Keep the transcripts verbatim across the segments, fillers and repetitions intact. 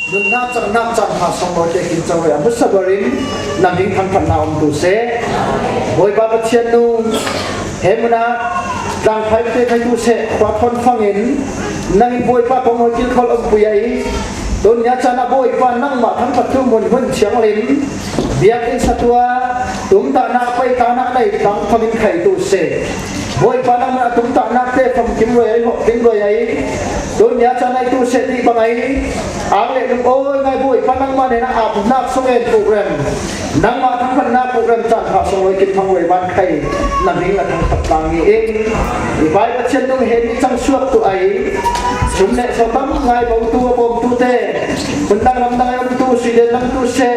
Nunnak cangnak caan hna sawng lawite kin co ve a hmusa barin na hming thangphatna um tu seh. Bawipa Pathian nung, he munah tlangphaite khai tu seh, khua thawn fangin nangin Bawipa kong hawi kilkhol umpui a i, tun nia caan ah Bawipa nangmah thangphat tu hmun hun thianglim, biakinn satua, tumtahnak a paitana a nei tlang fangin khai tu seh. Bawipa nangmah a tumtahnak te famkim roi a i, hawhping roi a i, tun nia caan a i tu seh ti bang a i, ang le lung awi ngai Bawipa nangmah hnenah apnak sung en program, nangmah thangphatnak program caan hna sawng lawite kin hmang roi ban khai na hming na thangphat tlang i ing. I pai Pathian nung he ni cang suak tu a i, sum le so tam ngai bo tu a bawm tu te, hun dang lam dang a um tu, Sweden lam tu seh,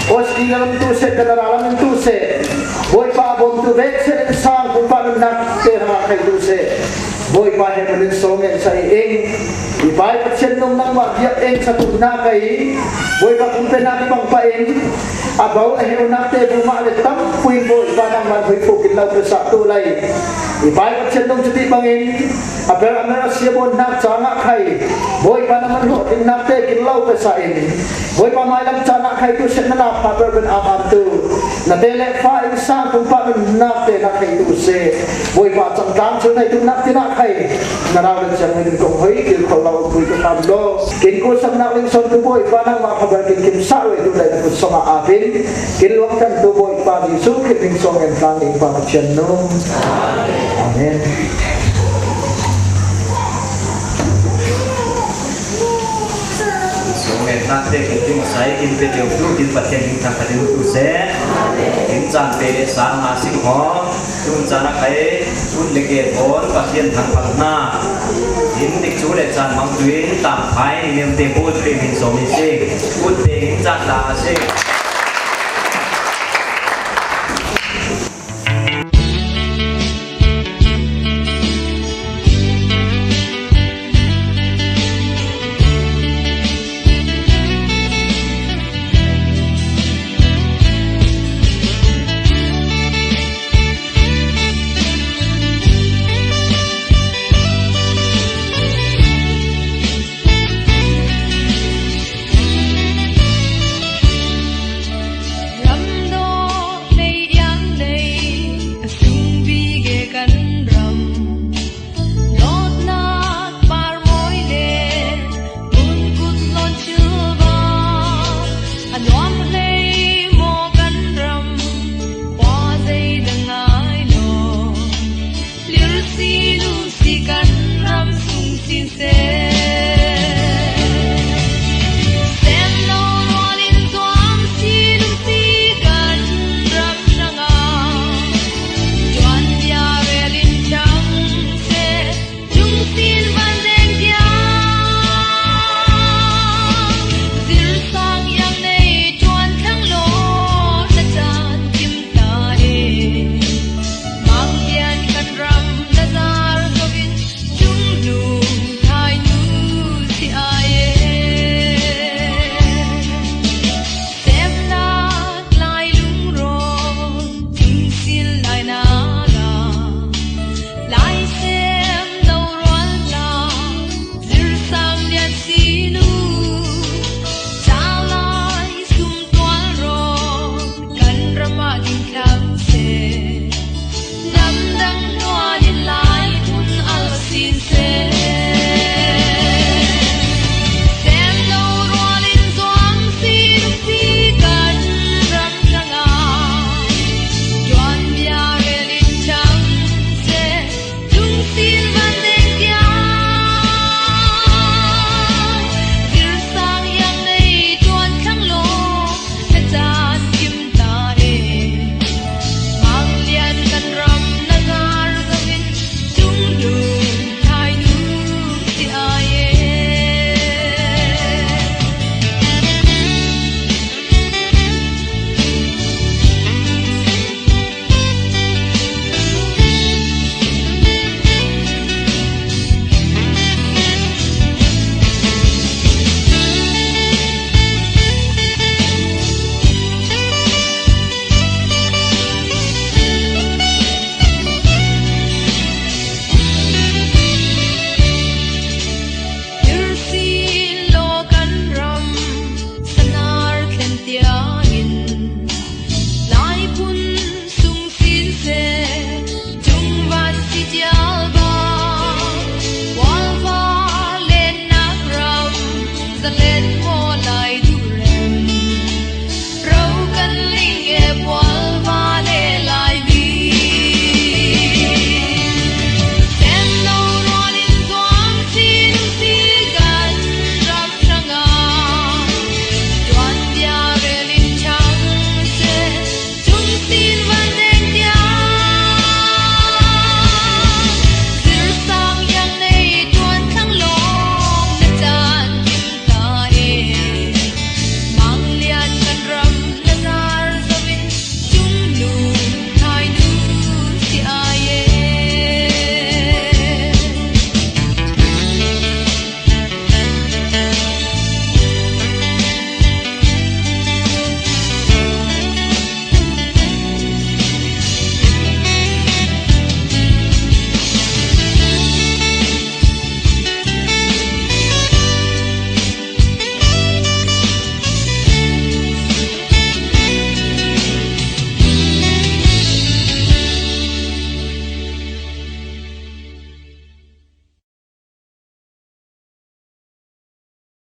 Australia lam tu seh, Canada lam tu seh, Bawipa a bawm tu ve seh, sang pumpak nunnak te hna khai tu seh. Bawipa he manin sawng en sa i ing. I pai Pathian nung nangmah biak eng sa tu nak a i, Bawipa kum pe nak i bang pah in, a bo a heunak te bu mah le tam pui Bawipa nangmah hoi puk in lo pe sa tu lai. I pai Pathian nung cuti bangin, a per a mer a sia bawn nak ca ngah khai, Bawipa nangmah hawh in nak te kin lo pe sa in, Bawipa mailam caan ah khai tu seh na na pha per ben am am tu, na te le fa in sang pumpak ben nak te na khai tu seh. Bawipa cangtlang chun hai tu nak ti nak khai, na rau le ciang min kong hoi, til khol lo, pui tu kham lo. Kin ko sam nak ling son tu Bawipa nangmah khabar kin kim sa roi tu lai na kut song ah apin, kin luang kan tu Bawipa Jesu Khrih min song en tlang ning pa Pathian nung. Amen. Sung le hna te kan tling sai, kin pe deuh tu, kin Pathian hming thangphat in tu seh. Kin caan pe le sang a sing hawm, tun caan a khai, ut le ke pawl Pathian thangphat hna. Kin dik cu le caan mang tu in, tang phai ni nem te pawl pe min sawm in sing. Ut pe in caan ta a sing. Len maw lai duh reng, ro kan ring e bual va le lai mi. Tenno rual in zuam si lungsi kan rak hrang a, tuan dia rel in chang se, Tung tin van deng dia, zir sang yang nei tuan thang long na tan kim ta e. Mang lian kan ram na zar zawin, chung nu thai nu si ai e.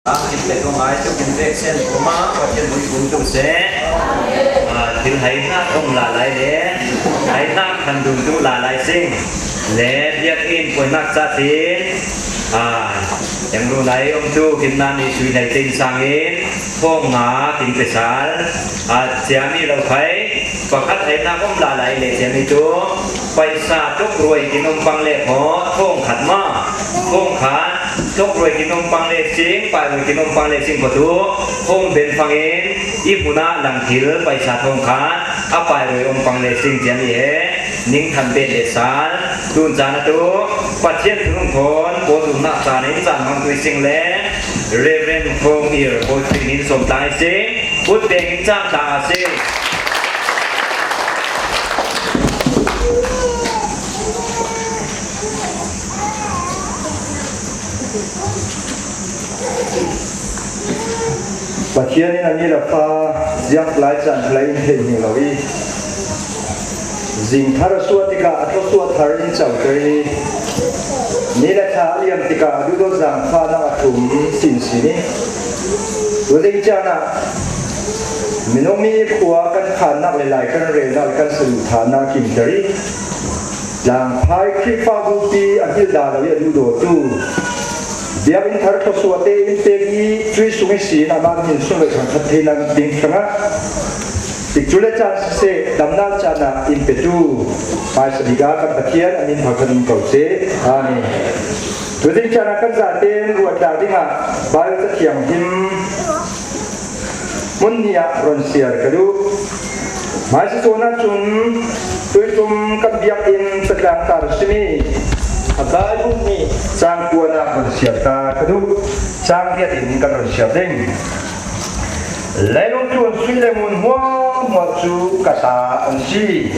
A, in le kong ai tuk in vek sen kuma, Pathian mui kum tuk se. A, thil hai na kong la lai le, hai na kan dun tu la lai sing. Le biak in poi nak sa tin. A, yang lu nai om tu kim nan i sui nai tin sang in, kong nga tin pesal. A, siami lo khai. Pakhat aina om la lai le siami tu, paisa tuk ruai kin om pang le kho, thong khat ma, thong khat, tuk ruai kin om pang le sing, pai ruai kin om pang le sing kho tu, thong ben pang in, i huna lang thil, paisa thong khat, a pai ruai om pang le sing siami he, ning tham ben le sal, tun chan a tu, Pathian thunung thon, ko tu na chan in chan mang tui sing le, Reverend Thong Ir, ko tui nin som tai sing, Ut peng in chang ta a si. Pathian in a mi la fa ziak lai chan lai in thei ni lo i. Zing thar a suat tikah a thaw suat thar in chau kei. Ni le tha a liam tikah a duhdawt zang fa dang a thum sin sin i. Tua ding cianah minung mi khua kan khannak le lai kan relnak le kan saduhthahnak kimter i, tlangphai Khrihfa gulpi a gilda lo i a duhdawtu biakinn thar thawsuahte in pek i cuih sung ihsin amah min sun lo thangkhat theinak ding hrangah tikcu le caan siseh damnak caan ah in petu hmaisa bik ah kan Pathian a min thangkhat in ko seh. Amen. Tuazing caan ah kan zate in ruat tlak dingah Baibal Cathiang him hmun hnih ah ron siar ka duh. Hmaisa sawn ahcun tuitum kan biakinn Catlang tar a simi a Baibal hnih cang kuan ah ron siar ta ka duh. Cang riat in kan ron siar ding. Leilung tlun sui le ngun hmuahhmuah cu ka ta an si.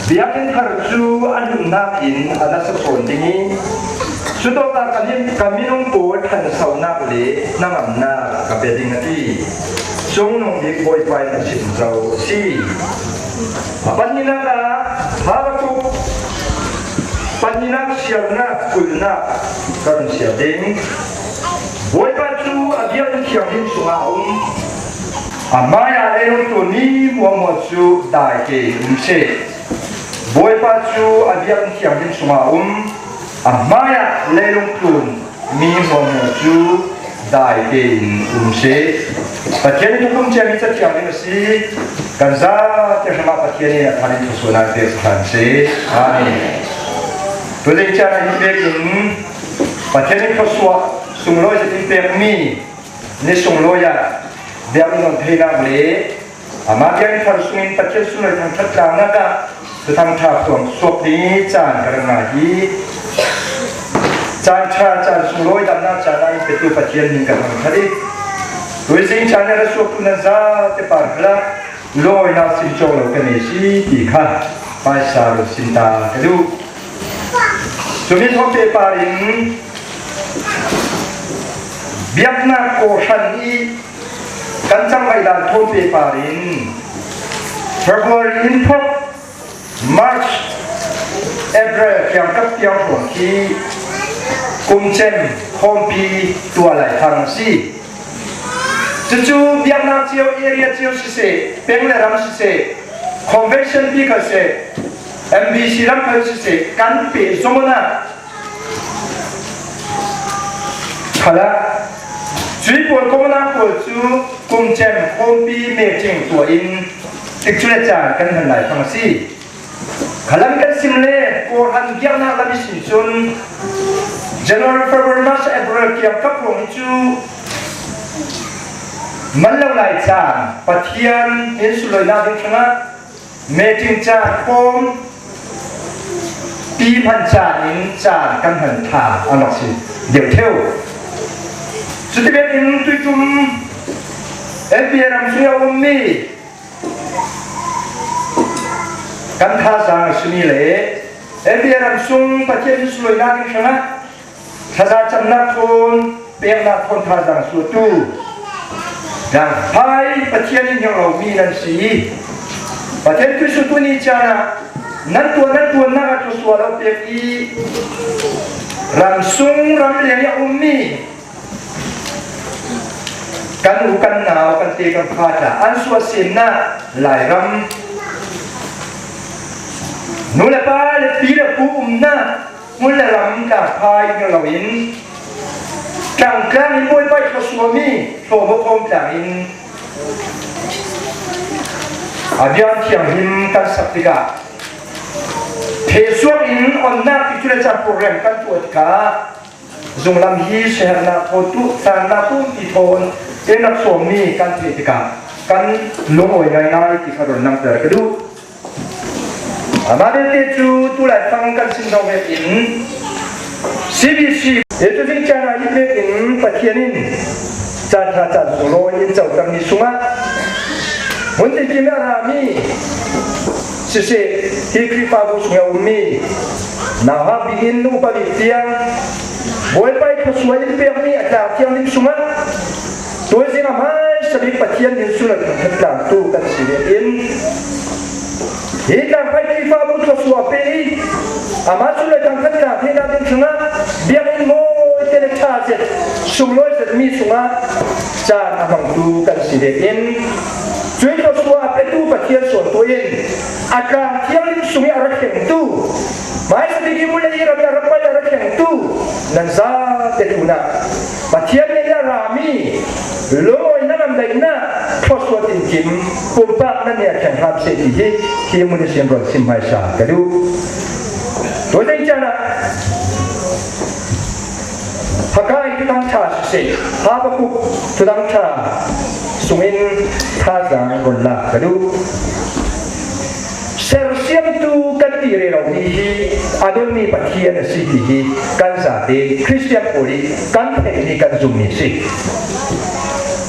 Biakinn thar cu a nunnak in a nasa sawn ding i, cutawkah ka min, ka minung pawl ṭhansonak le hnangamnak ka pe ding a ti. Cungnung bik Bawipa in a chim zo a si. A pahnihnak ah Habakkuk pahnihnak siarnak kulnak ka run siar ding. Bawipa cu a biakinn thianghlim sungah a um. A hmaiah leilung tlun mi hmuahhmuah cu dai tein um seh. Bawipa cu a biakinn thianghlim sungah a um. A hmaiah leilung tlun mi hmuahhmuah cu dai tein um seh. Pathian in thukhun ciami Cathiang ding a si. Kan zate hramah Pathian in a than in thluasuahnak pek hlan seh. Amen. Tuazing caan ah hi pek in Pathian in thluasuah sunglawi zat in pekmi ni sunglawi ah biakinn theinak le amah biakinn thar sungin Pathian sunlawi thangṭhat tlangnak ah Thuthang ṭha phuang suak ding caan ka rak ngah hi. Caan ṭha, caan sunglawi damnak caan ah in petu Pathian min ka thangṭhat i, tuizing caan in a ra suaktu nan zate par hlah, lawinak sim cawk lo ka nei si ti kha hmaisa run sim ta ka duh. Cumi thawngte par in biaknak kawhhran i kan cangvaih dan thawn pehpar in February in thawk March, April kiangkap tiang hrawng khi Kumcem khawmpi tua laithang a si. Cucu biaknak cio, area cio siseh, peng le ram siseh, convention bikal seh, M B C ram khal siseh, kan peh zong un ah khalah, cui pawl kong nak pawl cu kumcem khawmpi meeting tuah in tikcu le caan kan hman laifang a si. Khalam kan sim le, Kawhhran biaknak lam ihsin cun January, February, March, April kiangkap hrawng hi cu man lo lai caan Pathian in sunlawinak ding hrangah meeting caan khawm pi hman caan in caan kan hman ṭha an rak si deuh ṭheu. Cuti vekin tuitum F B I ram sung a ummi kan thazaang a simi le F B I ram sung Pathian in sunlawinak ding hrangah thazaang camnak thawn, peknak thawn thazaang suahtu, dang phai Pathian in hngilh lomi nan si i, Pathian tuisuahtu ni caan ah nan tuah, nan tuahnak ah thluasuah lo pek i, ram sung ram leng i a ummi kan u, kan nau, kan te, kan fa tla an suahsemnak Lairam, nu le pa le pi le pu umnak hmun le ram tlangphai hngilh loin, tlangtlang in Bawipa ih thluasuahmi hlawm aw khawm tlang in a bia thianghlim kan sak tikah, thehsuak in onnak ti cu le caan program kan tuah tikah, zunglam hi siaherhnak thawn tu, tlannak tu ti thawn in rak sawmmi kan theih tikah kan lungawi ngaingai ti kha run langhter ka duh. Amah vialte cu tu laifang kan sin zong vekin C B C, e cu zing caan ah it vekin Pathian in caan ṭha caan sunglawi in cocangmi sungah hmun tinkim a rami siseh, hi Khrihfabu sung a ummi nauhak bik in upa bik tiang Bawipa ih thluasuah in pekmi a tlang thianghlim sungah tuizing a hmaisa bik Pathian min sunlawi thangṭhat tlangtu kan si vekin, hi tlangphai Khrihfabu thluasuah pe i, amah sunlawi thangṭhat tlang theihnak ding hrangah biakinn mawi te le ṭha zet, sunglawi zetmi sungah caan a hmangtu kan si vekin, cuih thluasuah a petu Pathian sawntu in a tlang thianghlim sung i a ra thlengtu, hmaisa bik i hmun le i ram i a ra pal i a ra thlengtu nan zate tlunah Pathian nih a rami lungawi hnangamdaihnak thluasuah tinkim pumpak nan nih a thleng hram seh ti hi hi hmun ihsin rawl sim hmaisa ka duh. Tuizing caan ah Haggai thutang ṭha siseh, Habakuk thutang ṭha sungin thazaang run lak ka duh. Sersiamtu kan ti rero mi hi a nungmi Pathian a si ti hi kan zate Khristian pawl i kan theihmi, kan zummi a si.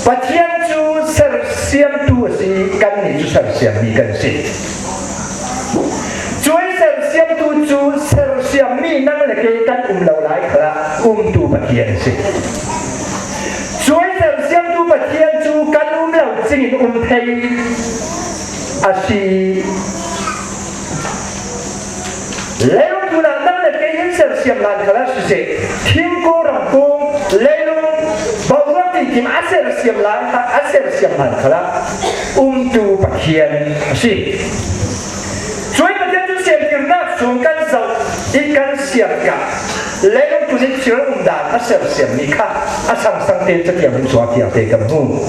Pathian cu sersiamtu a si, kannih cu sersiammi kan si. Cuih sersiamtu cu sersiammi nang le kei kan um lo lai khalah umtu Pathian a si. Cuih sersiamtu Pathian cu kan um lo cingin um thei a si. Leilung tunah nang le kei in sersiam hlan khalah siseh, thingkung, ramkung, leilung, boruak tinkim a sersiam hlan kha, a sersiam hlan khalah umtu Pathian a si. Cuih Pathian cu siamtirnak sung kan zoh i kan siam tikah leilung tuni thil umdan a sersiammi kha a sangsang tein Cathiang hrimsuang a fiangte kan hmu.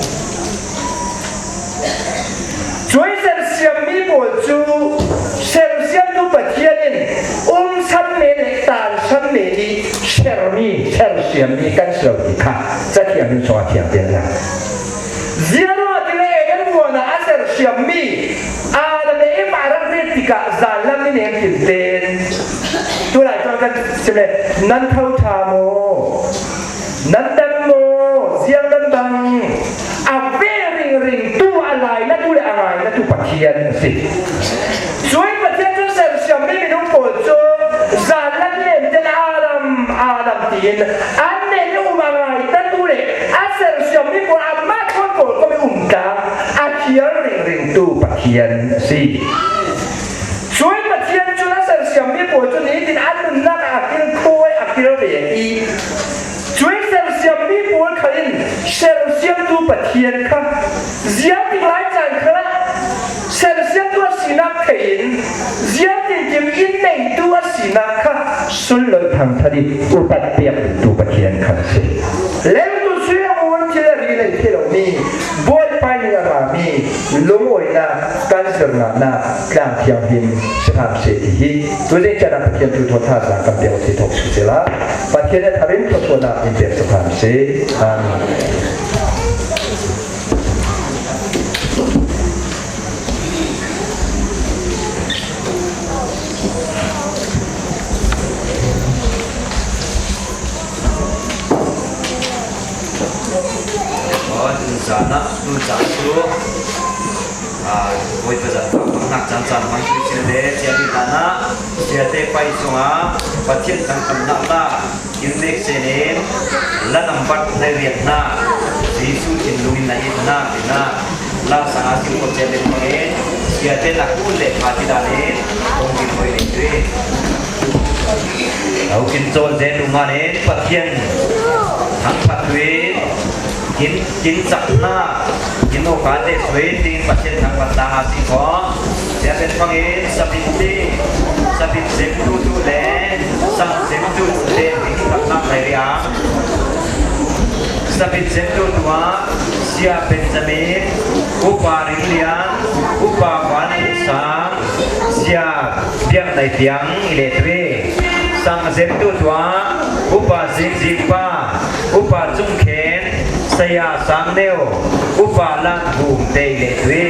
Cuih sersiammi pawl cu sersiamtu Pathian in umsan men le tansan men i sermi, sersiammi kan si lo ti kha Cathiang hrimsuang a fiangte an lang. Ziaruah ti le Eden huan ah a sersiammi Adam le Eva a rak ret tikah zanlam ni nem tinten tu lai cun kan sim le nan tho ṭha maw? Nan dam maw? Ziang nan bang? A ve ringringtu, a lainatu le a ngainatu Pathian a si. Cuih Pathian cu sersiammi minung pawl cu zanlam nemten Adam, Adam tiin an nen i um a ngaitatu le a sersiammi pawl amah thawn pawl kong i um tlang a thial ringringtu Pathian a si. Cuih Pathian cun a sersiammi pawl cu nitin an nunnak ah a kilkhuai, a kil ve i Pathian kha ziangtin lai caan khalah semsiamtu a sinak thei in, ziangtinkim inn neitu a sinak kha sullo thangthat i upat piaktu Pathian kha a si. Lengtu sui a ngun thil a ri lei thei lomi, Bawipa nih a rami lungawinak, kan zirnatna tlang thianghlim si hram seh ti hi. Tuzing ciangin Pathian thu thawt thazaang kan pek si thawk si sila. Pathian a tharin thawthuahnak in pek si hram seh. Amen. Aw, tun zan ah, tun zan cu, aa, Bawipa zan pakhatnak caan caan hmang cu si le, ciami hlan ah, siate pai sungah Pathian thangṭhatnak la, in mek senin, la nambat hleiriat hna, Jesuh thinlung in na it hna, tinak, la sang a si khuaciat len hmangin, siate nak kun le pha ti dan in, kong din hoi len tu i. Hokin cawl zet u man in Pathian thangphat tu i, kin, kin cak hna, kin awka te sui, tiin Pathian thangphat ta a si kho. Sia pen hmangin sabit ti, sabit zemtu tu le sang zemtu tu te kin thangphat hna hleiriat. Sabit zemtu tu ah Sia Benjamin, Upa Ringlian, Upa Van Sang, Sia Biak Nai Tiang i let ve. Sang zemtu tu ah Upa Zing Zing Pa, Upa Cung Khen, Saya Sang Neu, Upa Lan Vum te i let ve.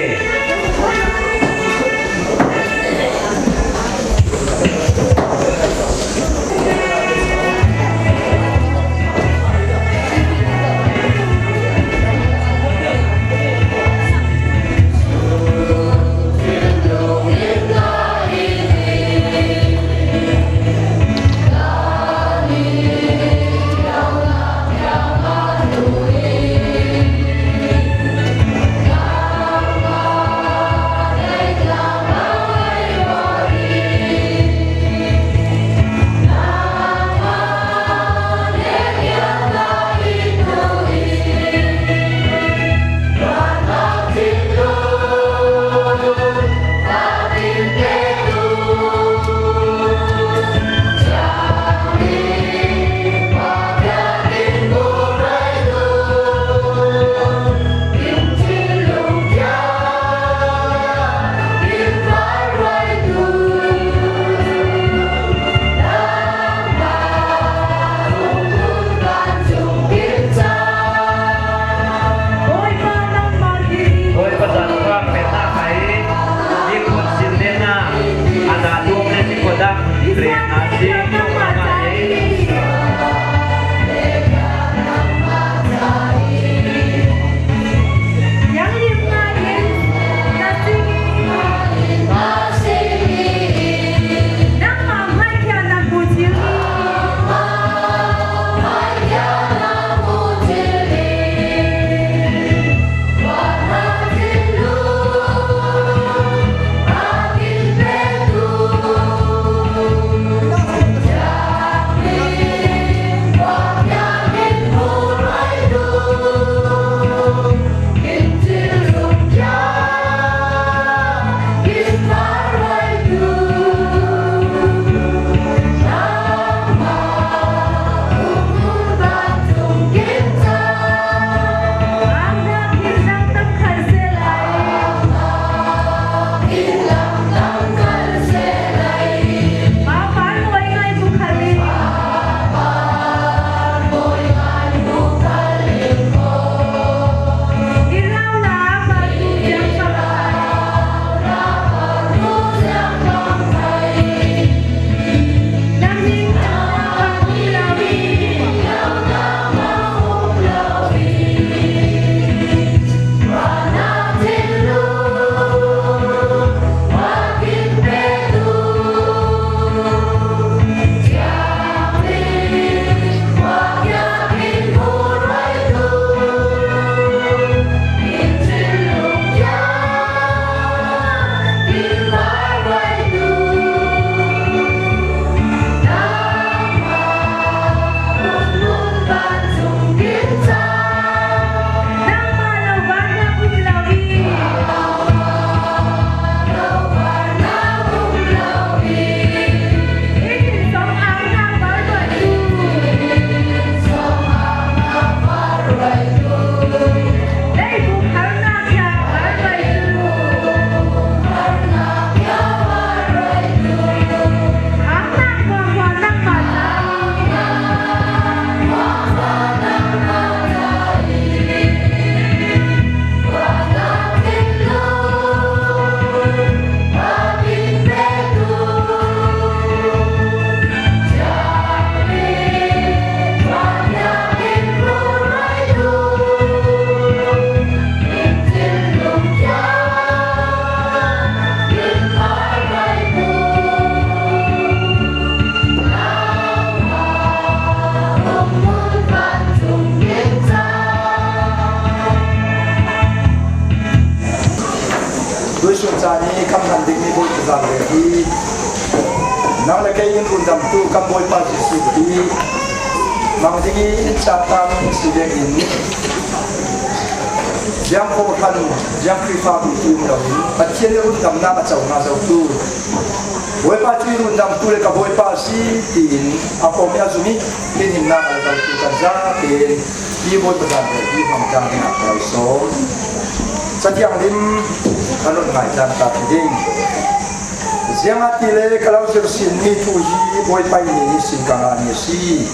Sun caan i kan hman dingmi Bawipa zanriah hi nang le kei in rundamtu kan Bawipa Jesuh hi mang ding i in caan tam si vekin ziang kawhhran, ziang Khrihfabu ti um loin Pathian i rundamnak a co hna zotu Bawipa cu i rundamtu le ka Bawipa a si tiin a pawm i a zum i thinhimnak a la zotu kan zaten hi Bawipa zanriah hi hmang cang dingah ka lo sawm. Cathiang lim kan run ngai tlang ta ti ding. Ziangahtile ka lo zirsinmi thu hi Bawipa i ni ihsin ka ngahmi a si.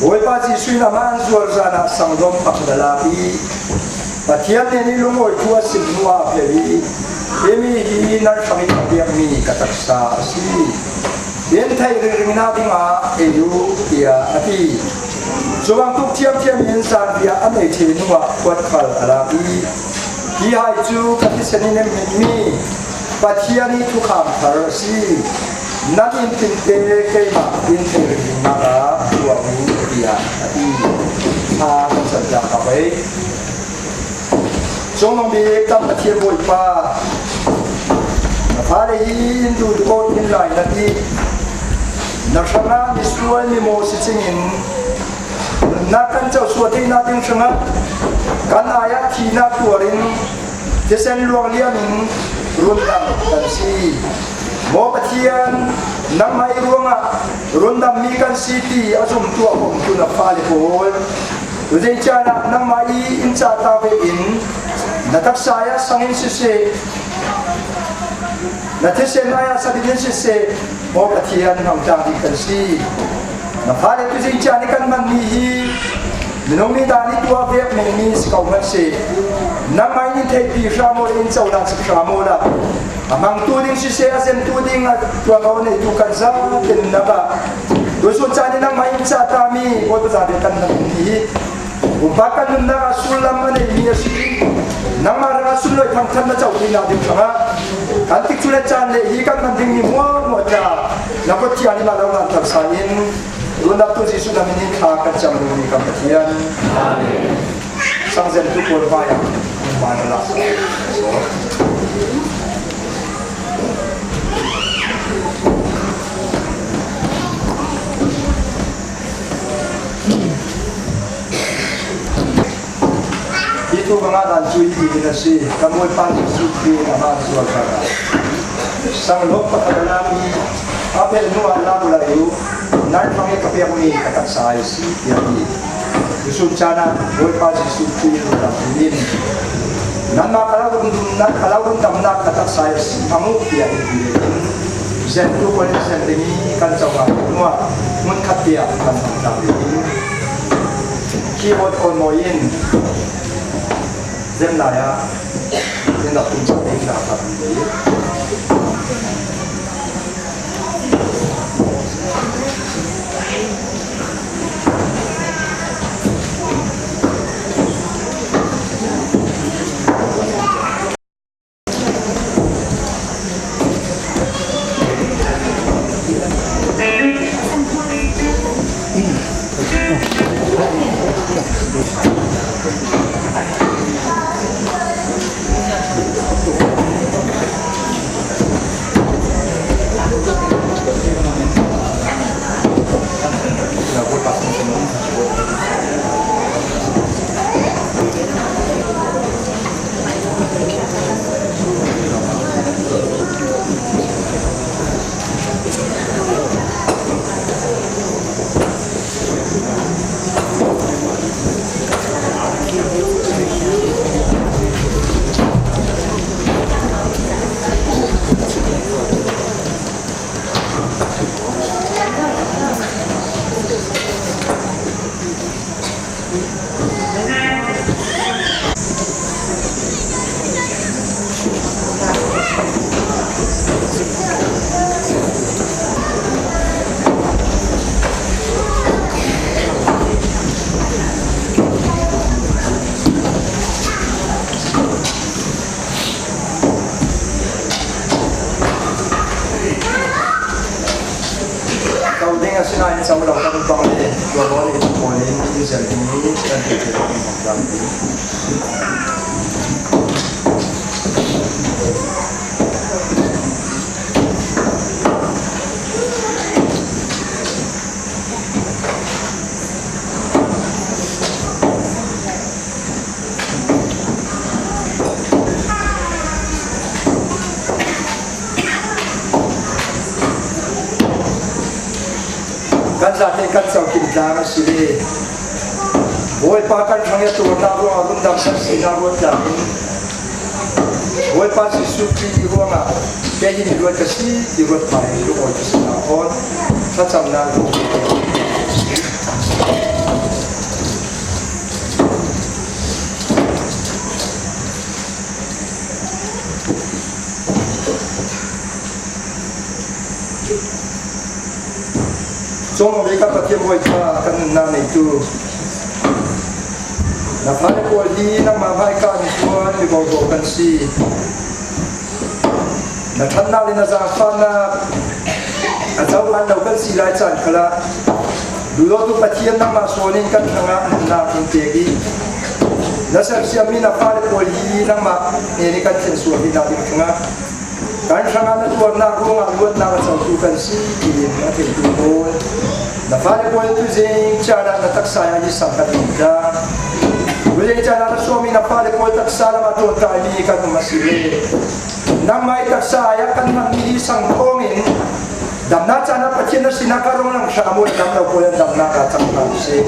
Bawipa Jesuh in amah an zuar zan ah sangdawm pakhat a lak i Pathian nen i lungawi thu a sim hnu ah a phel i, "Himi hi nan hrang i ka biakmi ka taksa a si. In theih ringring nadingah ei uh," tiah a ti. Cu bangtuk ṭhiamṭhiam in zanriah a nei ṭheh hnu ah kuat khal a lak i, "Hi hai cu ka thisen in in hmitmi Pathian i thukham thar a si. Nan in tinte keimah in theih ringringnak ah tuah u," tiah a ti. Thla kan cam tlang ka pei. Cungnungbik kan Pathian Bawipa, na fale hi in duh ko in lainat i na hrangah misual mimaw si cingin nunnak kan cohsuah theihnak ding hrangah kan ai-ah thihnak tuar in thisen luang liam in rundam kan si. Maw Pathian, nangmah i ruangah rundammi kan si ti a zumtu a pawmtu na fale pawl, tuzing caan ah nangmah i in cah ta ve in na taksa ai-ah sang in siseh, na thisen ai-ah sabit in siseh, maw Pathian, hmang tlang ding kan si. Na fale tuzing caan i kan hmanmi hi minung mi dan i tuah vek mengmi si ko hmanh seh, nangmah in in theihpi hram aw le in cohlan sak hram aw la, a hmangtu ding siseh, a zentu ding a tuah aw neitu kan zaten nunnak ah tusun caan i nangmah in cah tami Bawipa zate kan hmanmi hi pumpak kan nunnak ah sullam a neimi a si. Nangmah hrangah sunlawi thangṭhat na co theihnak ding hrangah kan tikcu le caan le hi kan hman dingmi hmuahhmuah ca na kut thiang in mah lo langhter sa in, rundamtu Jesuh na min in thla kan cam dingmi kan Pathian. Amen. Sangzentu pawl hmaiah hmai na laksak. Hi thu ka ngah dan cu hitin a si. Kan Bawipa Jesuh Khrih amah zuar caan ah sang lawp pakhat a lak i a phel hnu ah la u lai u, nan hmang i ka pekmi ka taksa a si, tiah a ti. Tusun caan ah Bawipa Jesuh Khrih rundamtu in nanmah ka lo rundamnak, ka lo rundamnak ka taksa a si hmang u, tiah in ti in zentu pawl in zen ding i kan cohlan hnu ah hmunkhat tiah kan hmang tak ding. Keyboard on maw in zen lai ah in rak tum cang ding dah a ṭha ding. Kau ding a si nain, sam lo kan pang le, tua bawl in pawl in, in zel ding hi, kan ti ti lo in pang ding. Tang a si le, Bawipa kan hrang i a tuarnak ruangah rundamsak sinak ruat tlang in, Bawipa Jesuh Khrih i ruangah kei hi mi ruat ka si ti ruat phah in lungawi ka si hna fawn. Thlacamnak ruang. Cawng ve ka Pathian Bawipa, kan nunnak neitu, na fale pawl hi nangmah hmaika an i ṭuan mi boruak kan si. Na ṭhatnak le na zaangfahnak a cohlan lo kan si lai caan khalah, duhdawtu Pathian nangmah sual in kan hrangah nunnak in pek i, na sersiammi na fale pawl hi nangmah hnen i kan thlen sual rihnak ding hrangah, kan hrangah na tuarnak ruangah luatnak a cotu kan si, tiin a theitu pawl, na fale pawl tuzing caan ah na taksa ah hi sang kan um ta. Tuzing caan ah na suahmi na fale pawl taksa lamah ṭuanṭaimi kan um a si le, nangmah i taksa ah kan hmanmi hi sang thawngin, damnak caan ah Pathian na sinah ka rung lang hram uh, dam lo pawl in damnak ah cang hram seh.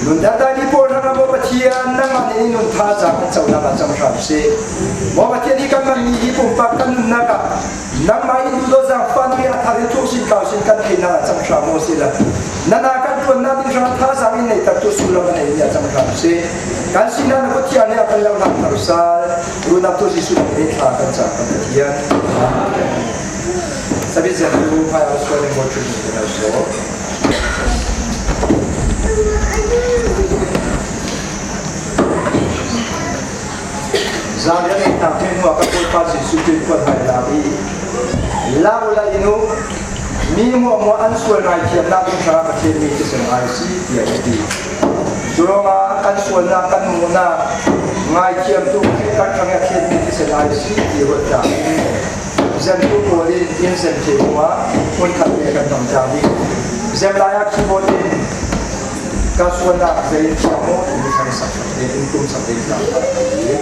Nuntak dai mi pawl hrangah maw Pathian, nangmah nih nun thazaang kan conak ah cang hram seh. Maw Pathian, hi kan hmanmi hi pumpak kan nunnak ah nangmah in duhdaw zaangfahnak i a thar in thuk sin kau sin kan theinak ah cang hram maw sehla, na na kan ṭuannak ding hrangah thazaang in neihtaktu sullam a neimi ah cang hram seh. Kan sinah na kut thiang he a kan lo hlan thar sal. Runnak tu Jesuh nih thla kan cak kan Pathian. Sabit zia tu hmai a sual in maw ṭhum in kan lo sual. Zan rian in tang hnu ah ka Bawipa Jesuh Khrih kuat hai la i la u la in uh, mi hmuahhmuah an sual ngaithiamnak ding hrangah Pathian mi thisen lai si, tiah a ti. Curuangah kan sualnak, kan muhnak ngaithiamtu kan hrangah Pathian mi thisen lai si, ti ruat cang. Zemtu pawl in in zem thei hnu ah hmunkhat te kan hmang cang ding. Zem lai ah keyboard in ka sualnak zei in thiam maw ti kan sak sak te, in tum sak te kan sak te.